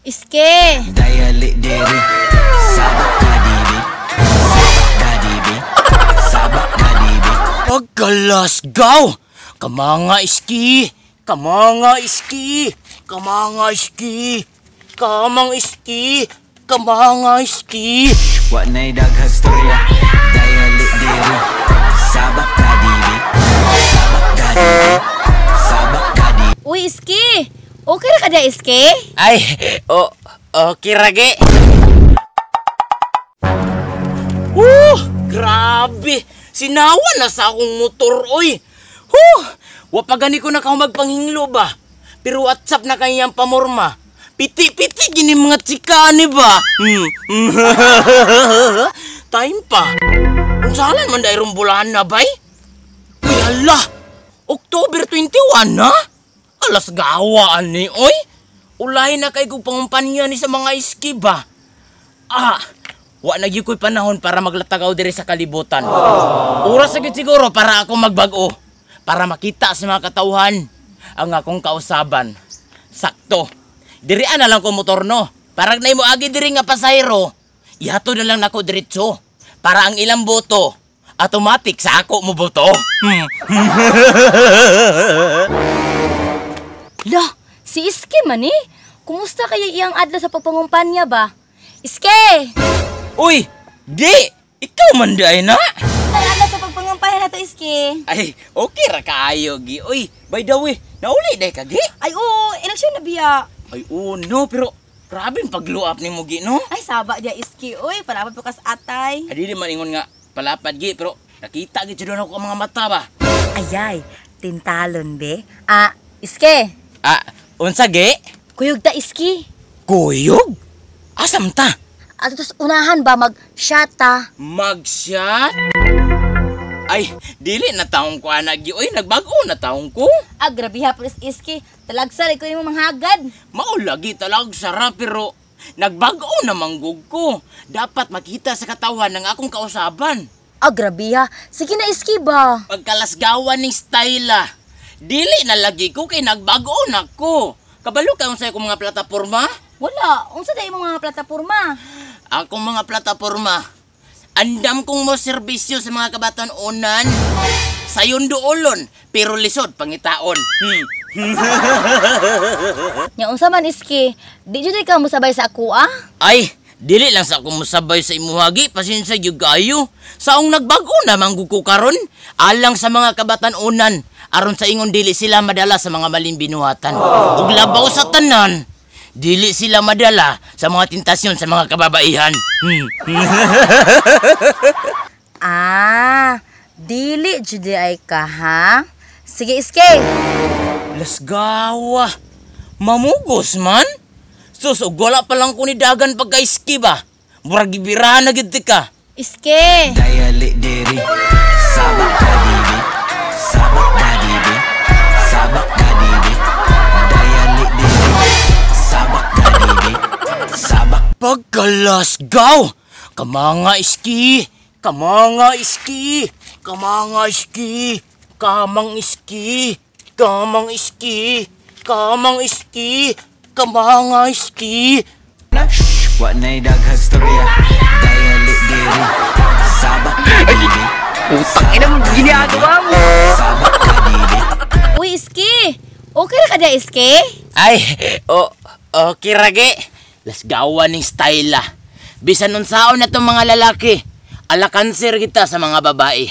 Iske! Dayali diri, sabak kadibi, sabak kadibi, sabak kadibi. Pagkalasgaw! Kamanga iski! Kamanga iski! Kamanga iski! Kamang iski! Kamanga iski! Wa na'y daghang storya. Dayali diri, sabak kadibi, sabak kadibi, sabak kadibi. Uy, Iski! Okay ra ka da, Iski? Ay, o, okay ragi. Woo! Grabe! Sinawa na sa akong motor, oy! Huh! Wa pa gani ko na kao magpanghinglo ba? Pero WhatsApp na kayang pamorma. Piti-piti gini mga chika ni ba? Time pa. Kung saan man dahil bulan na bay? Uy, hala! October 21 na? Alas gawa ani, oy! Ulay na kay kong pangumpanya ni sa mga iski ba? Ah, wa na gyud ko'y panahon para maglatagaw diri sa kalibutan. Oras na gyud siguro para ako magbag-o. Para makita sa mga katawhan ang akong kausaban. Sakto. Diri na lang ko motor no. Parang na mo agi diri nga pasahero. Ihatod na lang nako diretso. Para ang ilang boto, automatic sa ako mo boto. Lah, si Iski man eh. Kumusta kaya iyang adlaw sa pagpangumpanya ba? Iski! Uy, di! Ikaw man di ay na! Ay, adlaw sa pagpangumpanya na to, Iski. Ay, okay ra kaayo, gi. Uy, by the way, nauli day ka, gi? Ay, oo, eleksyon na biya. Ay, oo, no, pero grabe ang pag-glow up ni mo, gi, no? Ay, saba diya, Iski. Uy, palapad po kas atay. Ay, dili man ingon nga palapad, gi, pero nakita gi jud ako ang mga mata ba. Ayay, tintalon be. Ah, Iski. Ah, unsa, gi? Kuyog ta, Iski. Kuyog? Asam ta? Ato tos unahan ba mag-shot ta? Mag-shot? Ay, dili na taong ko, ana, gi. Uy, nagbago na taong ko. Ah, grabe ha, please, Iski. Talagsa, ko nimo manghagad. Maulagi talag sara pero nagbago na manggug ko. Dapat makita sa katawan ng akong kausaban. Ah, grabe ha. Sige na, Iski ba? Pagkalasgawan ng style ah. Dili na lagi ko kay nagbago na ko. Kabalo ka unsay akong mga plataporma? Wala. Unsa day imong mga plataporma? Akong mga plataporma. Andam kong mo serbisyo sa mga kabatan-unan. Sayon duolon, pero lisod pangitaon. Nya unsa man, Iski? Di jud ka mosabay sa ako ah? Ay, dili lang sa akong mosabay sa imuhagi, pasensya gyud kaayo. Saong nagbago na manggug ko karon, alang sa mga kabatan-unan, aron sa ingon dili sila madala sa mga maling binuhatan. Ug labaw sa tanan, dili sila madala sa mga tentasyon sa mga kababaihan. Ah, dili jud ay ka ha? Sige, Iski. Lasgawa. Mamugos man. Sus, ug wala pa lang ko ni dagan pagka-iski ba. Murag gibirahan na gid ka. Iski. Dayali diri, sabak kadibi, sabak kadibi, sabak kadibi. Dayali diri, sabak kadibi, sabak. Pagkalasgaw! Kamanga iski! Kamanga iski! Kamanga iski! Kamang iski! Kamang iski! Kamang iski! Kamanga iski! Wa na'y daghang storya. Dayali diri, sabak kadibi. Putang ina mo, ginagawa mo. Sabak kadibi. Uy, Iski. Okay ra ka da, Iski? Ay, o, okay ragi. Lasgawan ning style ah. Bisan unsaon na tong mga lalaki, ala kanser kita sa mga babae.